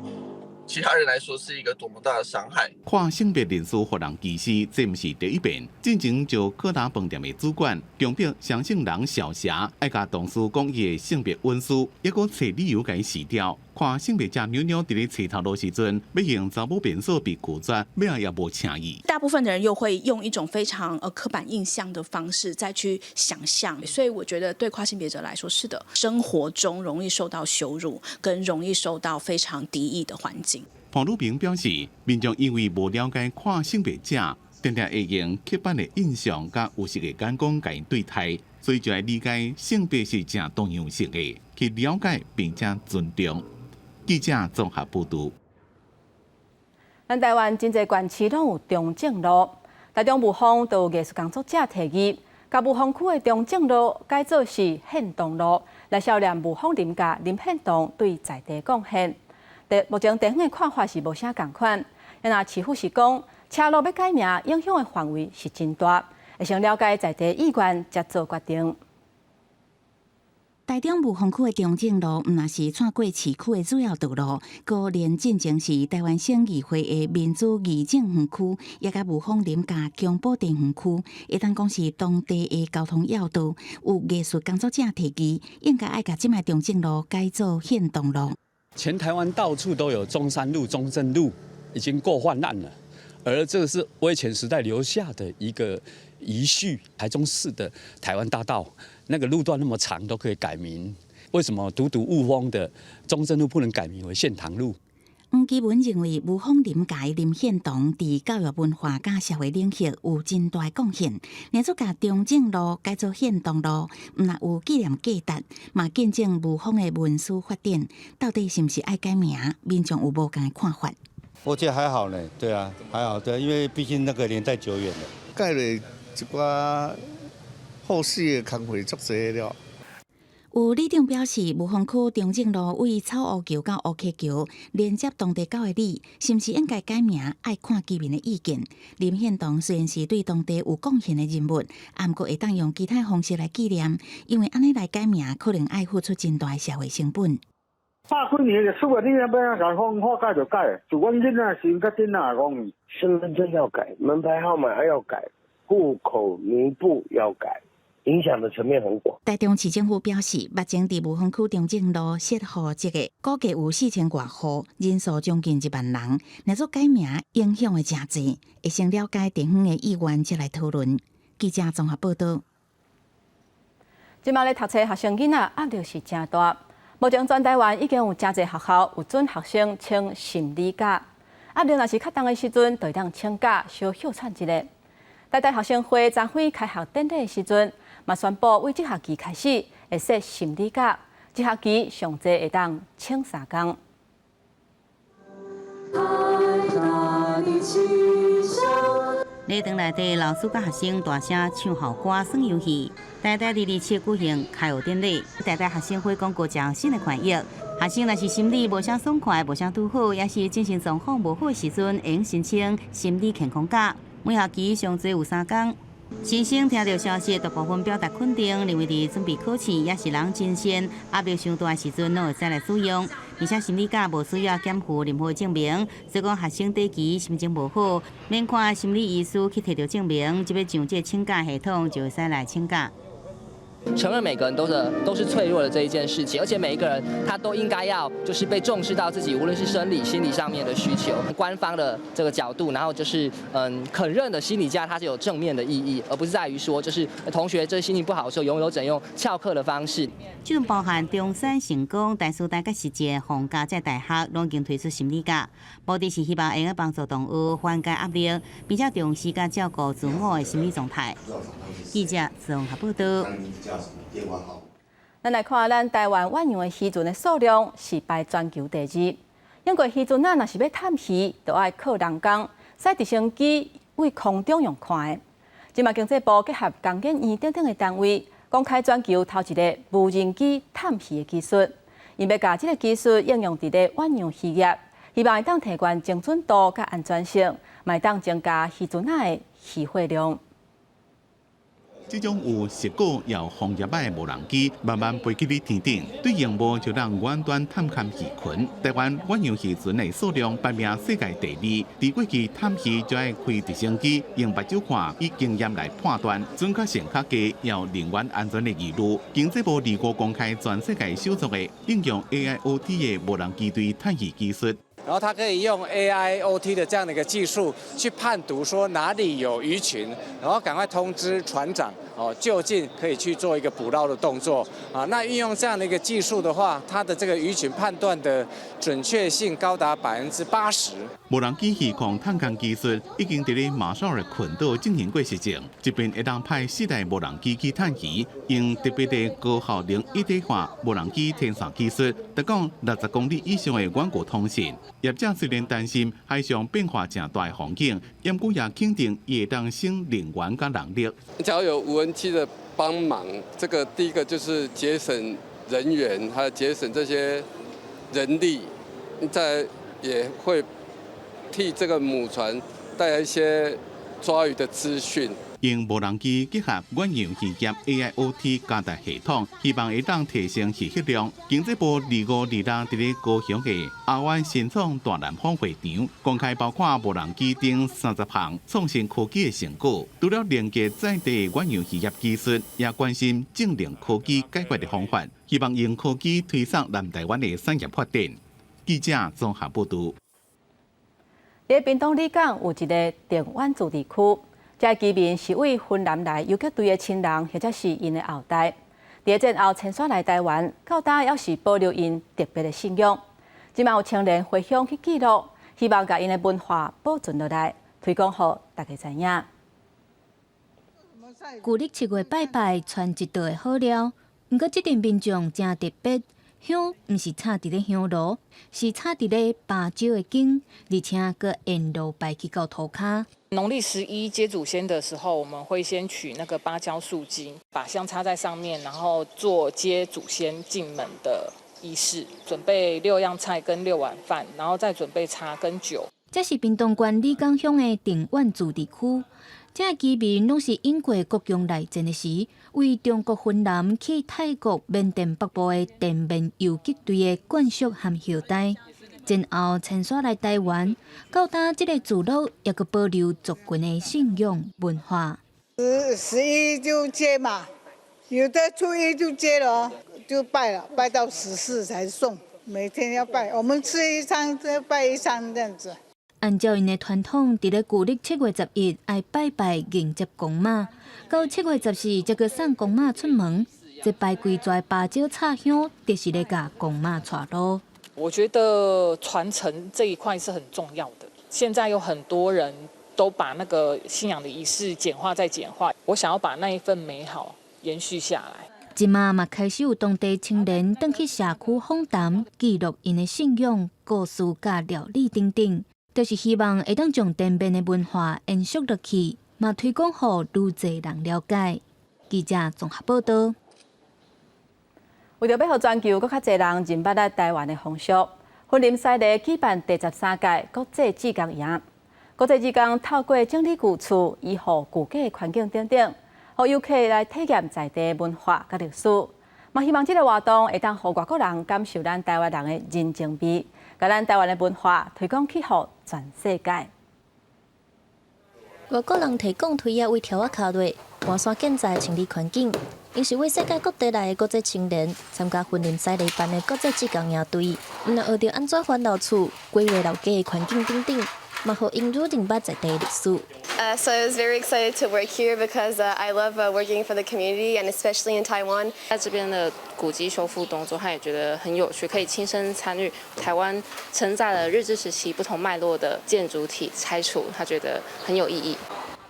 其他人來說是一個多麼大的傷害。跨性別人士予人歧視，這毋是第一遍。進前就柯達飯店的主管強迫相姓人小霞愛共同事講伊的性別隱私，抑閣揣理由共伊辭掉。跨性別者妞妞佇咧揣頭路時陣，欲用查某便所被拒絕，尾仔也無請伊。大部分的人又會用一種非常刻板印象的方式再去想象，所以我覺得對跨性別者來說，是的，生活中容易受到羞辱，跟容易受到非常敵意的環境。潘汝平表示，民眾因為無了解跨性別者，定定會用刻板的印象佮有色的眼光共伊對待，所以就愛理解性別是誠多樣性的，去了解並且尊重。記者綜合報導。咱台灣真濟縣市攏有中正路，台中霧峰就有藝術工作者提議，共霧峰區的中正路改做是憲東路，來銷念霧峰林家林獻堂對在地貢獻。目前地方的看法是無啥仝款，若市府是講車路欲改名，影響的範圍是真大，會先了解在地意願，才做決定。台中霧峰區的中正路，毋但是穿過市區的主要道路，閣連進前是臺灣省議會的民主議政園區，也佮霧峰林家姜寶田園區，會當講是當地的交通要道。有藝術工作者提議，應該愛共這擺中正路改做憲東路。全台灣到處都有中山路、中正路，已經夠泛濫了，而這個是威權時代留下的一個遺緒。台中市的台灣大道那個路段那麼長，都可以改名，為什麼獨獨霧峰的中正路不能改名為獻堂路？黃基文認為，霧峰林家林獻堂佇教育文化佮社會領域有真大貢獻，若做共中正路改做憲東路，毋但有紀念價值，嘛見證霧峰的文史發展。到底是毋是愛改名？民眾有無仝的看法？我覺得還好呢，對啊，還好，對，因為畢竟那個年代久遠了。改了一寡後續的工課足濟了。有里長表示，霧峰區中正路位草湖橋到烏溪橋連接當地9里，是毋是應該改名？愛看居民的意見。林獻堂雖然是對當地有貢獻的人物，毋過會當用其他方式來紀念，因為按呢來改名，可能愛付出真大的社會成本。百幾年歷史啊，你欲按怎講，話改就改，就阮囡仔時較囡仔講。身份證要改，門牌號碼要改，戶口名簿要改。影響的層面很廣。台中市政府表示，目前佇霧峰區中正路設戶籍的，估計有4000外戶，人數將近1萬人。若做改名，影響會誠濟，會先了解地方的意願，才來討論。記者綜合報道。這馬咧讀冊學生囡仔壓力是誠大，目前全台灣已經有誠濟學校有准學生請心理假，壓力若是較重的時陣，就會當請假小歇喘一下。台大學生會昨昏開學典禮的時陣，嘛宣布對這學期開始會設心理假，一學期上濟會當請3工。禮堂內底老師佮學生大聲唱校歌、耍遊戲。台大227舉行開學典禮，台大學生會公告這新的權益。學生若是心理無啥爽快、無啥拄好，抑是精神狀況無好的時陣，會用申請心理健康假。每學期上濟有3工。新生聽著消息，大部分表達肯定，認為佇準備考試抑是人精神壓力傷大時陣，攏會使來使用。而且心理假無需要檢附任何證明，所以講學生短期心情無好，免看心理醫師去提著證明，就欲上這個請假系統就會使來請假。承認每個人都是脆弱的這一件事情，而且每一個人他都應該要就是被重視到自己，無論是生理、心理上面的需求。官方的這個角度，然後就是肯認的心理假，它是有正面的意義，而不是在於說就是同學這心情不好的時候，永遠都只能用翹課的方式。這陣包含中山、成功、台師大佮實踐、皇家這大學，攏已經推出心理假，目的是希望會用幫助同學緩解壓力，並且重視佮照顧自我的心理狀態。記者綜合報道。咱來看咱台灣遠洋的漁船的數量是排全球第二。英國漁船仔若是欲探魚，就愛靠人工，駛直升機對空中用看的。這馬經濟部結合工研院等等的單位，公開全球頭一个無人機探魚的技術，𪜶欲共這个技術應用佇咧遠洋漁業，希望會當提懸精準度佮安全性，嘛會當增加漁船仔的漁獲量。這種有石膏有紅葉仔的無人機，慢慢飛去你天頂，對螢幕就讓遠端探勘魚群。台灣遠洋漁船的數量排名世界第二。佇過去探魚就愛開直升機，用目睭看，以經驗來判斷，準確性較低，有人員安全的疑慮。經濟部25公開全世界首創的應用 AIoT 的無人機隊探魚技術。然後它可以用 AIoT 的這樣的一個技術去判讀說哪裡有魚群，然後趕快通知船長哦，就近可以去做一個捕撈的動作啊。那運用這樣的一個技術的話，它的這個魚群判斷的準確性高達80%。無人機魚控探勘技術已經佇咧馬紹爾群島進行過實證，這邊會當派四台無人機去探魚，用特別的高效能一體化無人機天線技術，達到60公里以上的遠距通信。業者雖然擔心海上變化誠大的風景，毋過也肯定會當省人員佮人力。只要有無人機的幫忙，這個第一個就是節省人員，還有節省這些人力，再也會替這個母船帶來一些抓魚的資訊。用無人機結合遠洋漁業 AIoT 加大系統，希望會當提升漁獲量。經濟部25、26佇咧高雄的亞灣新創大南方會場，公開包括無人機等30項創新科技的成果。除了連結在地遠洋漁業技術，也關心智能科技解決的方法，希望用科技推動南台灣的產業發展。記者綜合報道。佇屏東里港有一个定遠自治區。這居民是對芬蘭來游擊隊的親人，或者是𪜶的後代。佇戰後遷徙來台灣，到今猶是保留𪜶特別的信仰。這馬有青年回鄉去記錄，希望共𪜶的文化保存落來，推廣予大家知影。舊曆7月拜拜，傳一道的好料。毋過這陣民眾誠特別，香毋是插佇咧香爐，是插佇咧芭蕉的莖，而且閣沿路擺去到塗跤。農曆11接祖先的時候，我們會先取那個芭蕉樹莖，把香插在上面，然後做接祖先進門的儀式，準備六樣菜跟六碗飯，然後再準備茶跟酒。這是屏東縣里港鄉的定遠自治區，這居民攏是經過國共內戰的時，為中國芬蘭去泰國緬甸北部的滇緬游擊隊的眷屬和後代。戰後遷徙來台灣，到今這个聚落猶閣保留族群的信仰文化。11就接嘛，有的初一就接了，就拜了，拜到14才送。每天要拜，我們吃一餐就拜一餐這樣子。按照𪜶的傳統，佇咧舊曆7月11愛拜拜迎接公媽，到7月14則閣送公媽出門。這擺規逝芭蕉插香，就是咧共公媽帶路。我覺得傳承這一塊是很重要的。現在有很多人都把那個信仰的儀式簡化再簡化，我想要把那一份美好延續下來。這馬嘛開始有當地青年轉去社區訪談，記錄𪜶的信仰故事、佮料理等等，就是希望會當將滇緬的文化延續落去，嘛推廣予愈濟人了解。記者綜合報道。為著欲予全球閣較濟人認捌咱台灣的風俗，雲林西螺舉辦第13屆國際志工營。國際志工透過整理舊厝、維護舊建環境等等，予遊客來體驗在地文化佮歷史。嘛希望這个活動會當予外國人感受咱台灣人的人情味，共咱台灣的文化推廣去予全世界。外國人提鋼推仔為柱仔跤落，搬山建材清理環境。𪜶是為世界各地來的國際青年參加雲林西麗辦的國際志工營隊，毋但學著按怎翻老厝、規劃老家的環境等等，嘛予𪜶愈認捌在地歷史。 So I was very excited to work here because I love working for the community and especially in Taiwan. 在這邊的古蹟修復動作，他也覺得很有趣，可以親身參與台灣承載了日治時期不同脈絡的建築體拆除，他覺得很有意義。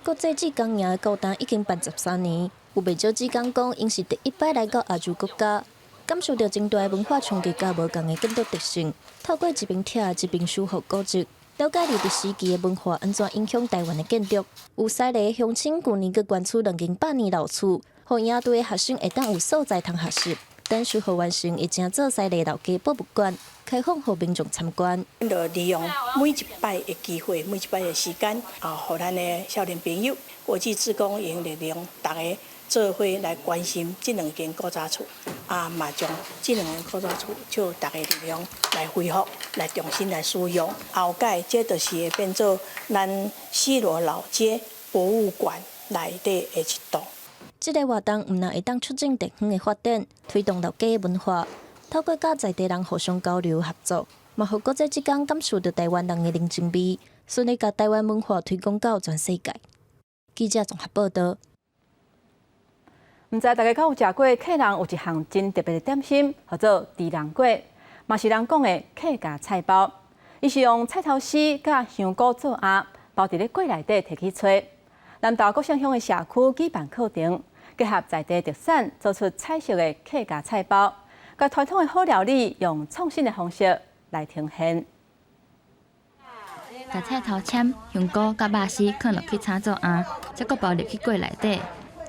國際志工營到今已經辦13年，有袂少志工講，𪜶是第一擺來到亞洲國家，感受著真大的文化衝擊佮無仝的建築特性。透過一邊拆一邊修復古蹟，了解日治時期的文化按怎影響台灣的建築。有西麗鄉親舊年閣捐出兩間百年老厝，予營隊的學生會當有所在通學習。等修復完成，會成做西麗老街博物館，開放予民眾參觀。就利用每一擺的機會，每一擺的時間啊，予咱的少年朋友、國際志工營力量，逐家做伙來關心這兩間古早厝，啊，嘛將這兩間古早厝借逐家力量來恢復、來重新來使用。後蓋這就是會變做咱西螺老街博物館內底的一棟。這个活動毋但會當促進地方的發展，推動老街文化，透過佮在地人互相交流合作，嘛予國際志工感受著台灣人的人情味，順利共台灣文化推廣到全世界。記者綜合報導。毋知大家敢有食過客人有一項真特別的點心，號做豬籠粿，嘛是人講的客家菜包。伊是用菜頭絲佮香菇做餡，包佇咧粿內底提去炊。南投國姓鄉的社區舉辦課程，結合在地特產，做出彩色的客家菜包，共傳統的好料理用創新的方式來呈現。共菜頭籤、香菇佮肉絲囥落去炒做餡，再閣包入去粿內底。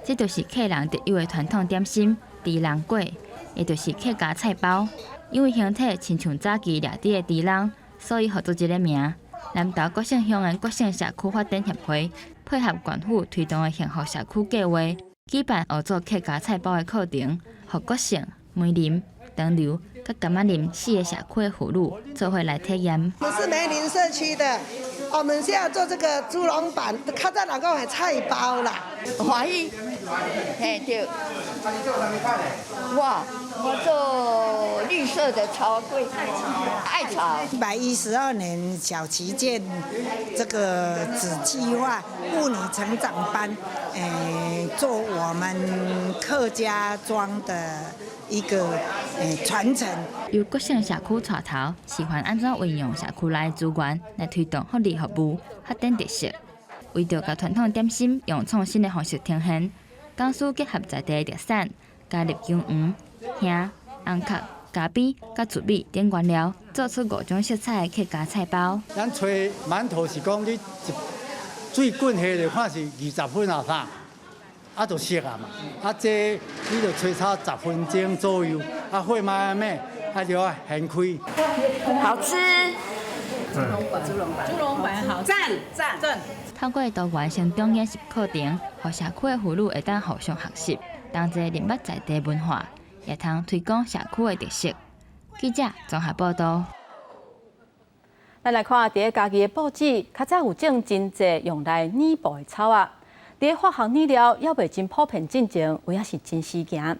這就是客人特有的傳統點心——豬籠粿，也就是客家菜包。因為形體親像早期掠豬的豬籠，所以號做這个名。南投國姓鄉的國姓社區發展協會配合縣府推動的幸福社區計劃，舉辦學做客家菜包的課程，予國姓、梅林、長流佮柑仔林四个社區的婦女做伙來體驗。我們是梅林社區的，我們是要做這個豬籠板，較早人講的菜包啦。歡喜，嘿對。哇，我做綠色的草粿，艾草。112年小旗艦這個子計劃婦女成長班，做我們客家莊的一個傳承。由國姓社區帶頭示範按怎運用社區內資源來推動福利服務發展特色，為著共傳統點心用創新的方式呈現，講師結合在地的特產，加入薑黃、薅、紅殼、咖啡、佮糯米等原料，做出五種色彩的客家菜包。咱揣饅頭是講你一水滾下就看是20分啊啥，啊就熟啊嘛。啊這你就揣差10分鐘左右，啊火慢慢啊就愛掀開。好吃。豬籠板，豬籠板好，讚讚讚。透過多元成長研習課程，予社區的婦女會當互相學習，同齊認捌在地文化，也通推廣社區的特色。記者綜合報導。咱來看，佇咧嘉義的布置，較早有種真濟用來染布的草仔，佇咧化學染料猶未真普遍進前，有影是真時行。佇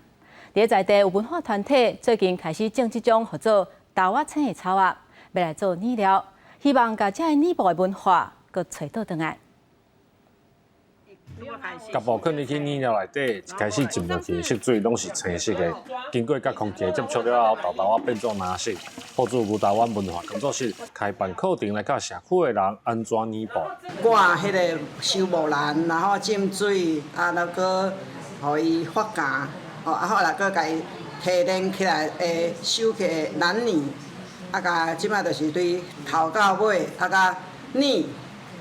咧在地有文化團體最近開始種這種號做豆仔青的草仔，欲來做染料，希望共這个染布的文化閣揣倒轉來。共布囥入去染料內底，一開始浸落去色水攏是青色的，經過佮空氣接觸了後，豆豆仔變做藍色。朴子牛台灣文化工作室開辦課程來教社區的人按怎染布。掛彼个修木蘭，然後浸水，啊，然後予伊發芽，哦，啊，後來閣共伊提煉起來，會收起來染染，啊，共這擺就是對頭到尾，啊，共染。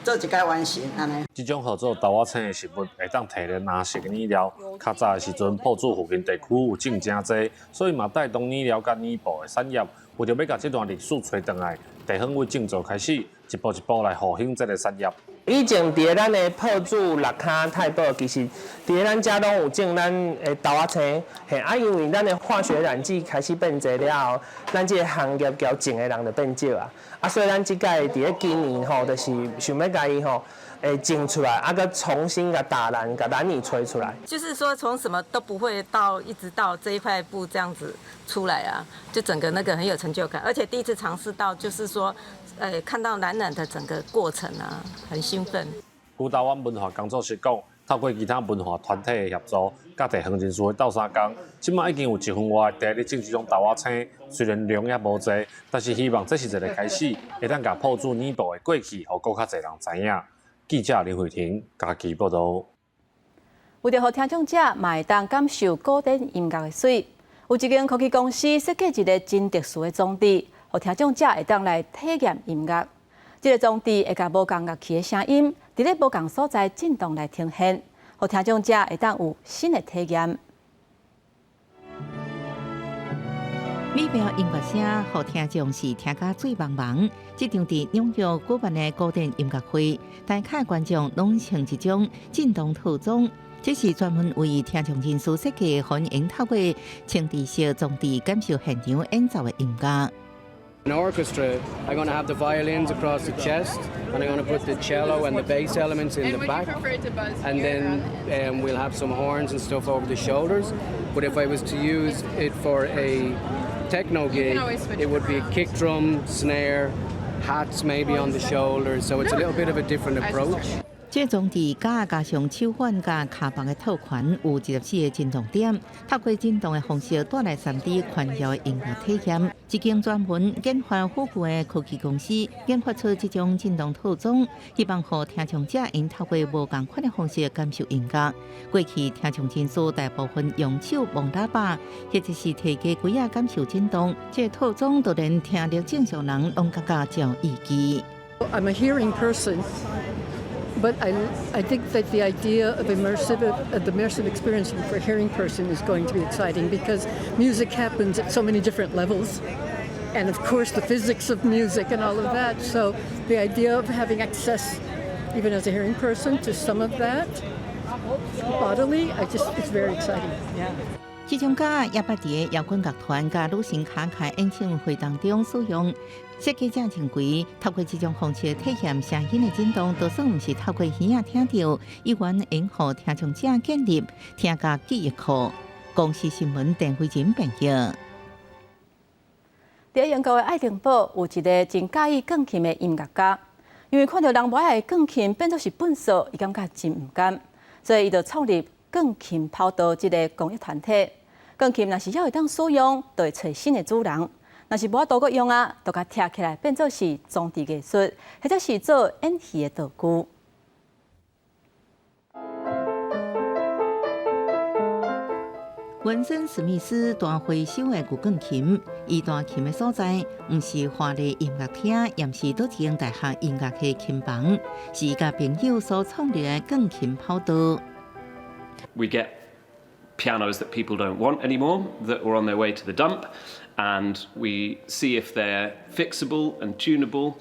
做一擺完成按呢。這種號做豆仔青的植物，會當提煉藍色的染料。較早的時陣，朴子附近地區有種誠濟，所以嘛帶動染料佮染布的產業。為著欲共這段歷史揣轉來，地方位種造開始，一步一步來復興這个產業。以前佇咧咱的朴子、六跤、太保，其實佇咧咱遮攏有種咱的豆仔青，嘿啊，因為咱的化學染劑開始變濟了後，咱這个行業共種的人就變少啊，啊，所以咱這屆佇咧今年吼，就是想欲共伊吼，會種出來，啊，閣重新共打染，共染泥吹出來。就是說，從什麼都不會到一直到這一塊布這樣子出來啊，就整個那個很有成就感，而且第一次嘗試到，就是說，看到染染的整個過程啊，很興奮。牛頭灣文化工作室講，透過其他文化團體的協助，佮地方人士的鬥相共，這馬已經有一分外的地咧種這種豆仔青，雖然量也無濟，但是希望這是一个開始，會當共朴子染布的過去，予閣較濟人知影。記者林慧婷家己報導。為著予聽眾者嘛會當感受古典音樂的媠，有一間科技公司設計一个真特殊的裝置，予聽眾者會當來體驗音樂。這个裝置會共無仝樂器的聲音，佇咧無仝所在震動來呈現，予聽眾者會當有新的體驗。美妙音樂聲，予聽眾是聽甲醉茫茫。這場佇紐約舉辦的古典音樂會，台下觀眾攏穿一種震動套裝，這是專門為聽障人士設計，歡迎透過穿戴式裝置感受現場演奏的音樂。 An orchestra, I'm going to have the violins across the chest, and I'm going to put the cello and the bass elements in the back, and then we'll have some horns and stuff over the shoulders. But if I was to use it for a techno gig, it would be kick drum, snare, hats maybe on the shoulders. So it's a little bit of a different approach. 這裝置加上手環佮跤耙的套環，有24個震動點，透過震動的方式帶來3D 環繞的音樂體驗。一間專門研發輔具的科技公司研發出這種震動套裝，希望予聽障者𪜶透過無仝款的方式感受音樂。過去聽障人士大部分用手摸喇叭，或者是提雞仔感受震動。這个套裝就連聽力正常人攏感覺真有意義。 I'm a hearing person. But I think that the idea of the immersive experience for a hearing person is going to be exciting because music happens at so many different levels. And of course, the physics of music and all of that. So the idea of having access, even as a hearing person, to some of that bodily, it's very exciting. Yeah. 這種架也捌佇搖滾樂團佮女神卡卡演唱會當中使用。設計者認為，透過這種方式體驗聲音的震動，就算毋是透過耳仔聽著，依然會予聽障者建立聽覺記憶庫。公視新聞鄧慧仁編譯。佇英國的愛丁堡有一个真佮意鋼琴的音樂家，因為看著人無愛的鋼琴變做是糞掃，伊感覺真毋甘，所以伊就創立鋼琴跑道這个公益團體。鋼琴若是猶會當使用，就會揣新的主人；若是無法度閣用啊，就共拆起來變做是裝置藝術，或者是做演戲的道具。文森史密斯彈回收的舊鋼琴，伊彈琴的所在，毋是華麗音樂廳，也毋是佗一間大學音樂系琴房，是伊佮朋友所創立的鋼琴跑道。 We get pianos that people don't want anymore, that were on their way to the dump, and we see if they're fixable and tunable,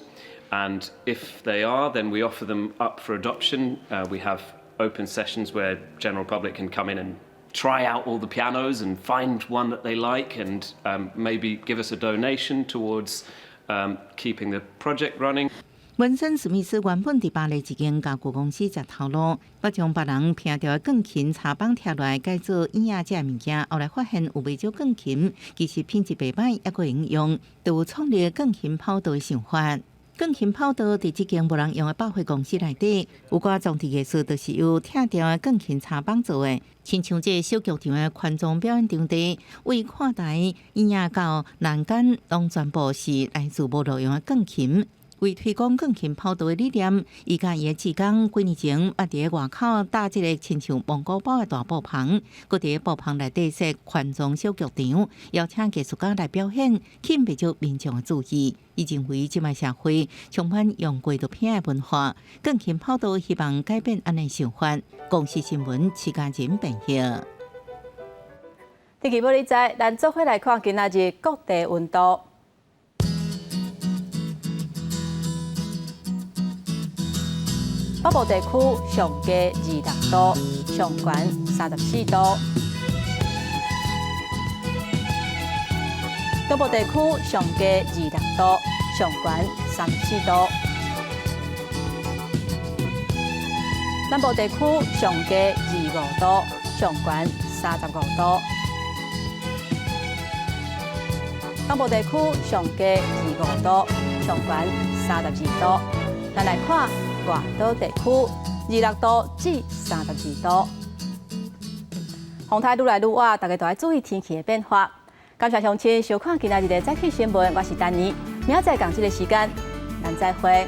and if they are, then we offer them up for adoption. We have open sessions where general public can come in and try out all the pianos and find one that they like and maybe give us a donation towards keeping the project running. 文森史密斯原本佇巴黎一間家具公司食頭路，閣將別人拼掉的鋼琴插枋拆落來改做椅仔這物件，後來發現有袂少鋼琴其實品質袂䆀，猶閣會用用，就有創立鋼琴跑道的想法。鋼琴跑道佇這間無人用的百貨公司內底，有寡裝置藝術，就是由拆掉的鋼琴插枋做的，親像這个小劇場的寬敞表演場地，為看台、椅仔到欄杆，攏全部是來自無路用的鋼琴。為推廣鋼琴跑道的理念，伊佮伊的志工幾年前捌佇外口搭這个親像蒙古包的大布棚，閣佇布棚內底設寬敞小劇場，邀請藝術家來表演，吸引袂少民眾的注意。伊認為這擺社會充滿用過就撇的文化，鋼琴跑道希望改變按呢想法。公視新聞徐家仁編譯。天氣報你知，咱做伙來看今仔日各地溫度。北部地區上低26度，上懸34度。東部地區上低26度，上懸34度。南部地區上低25度，上懸35度。東部地區上低25度，上懸32度。咱來看外島地區，26度至32度。風颱愈來愈倚，大家都愛注意天氣的變化。感謝鄉親收看今仔日的早起新聞，我是丹妮，明仔載仝這个時間，咱再會。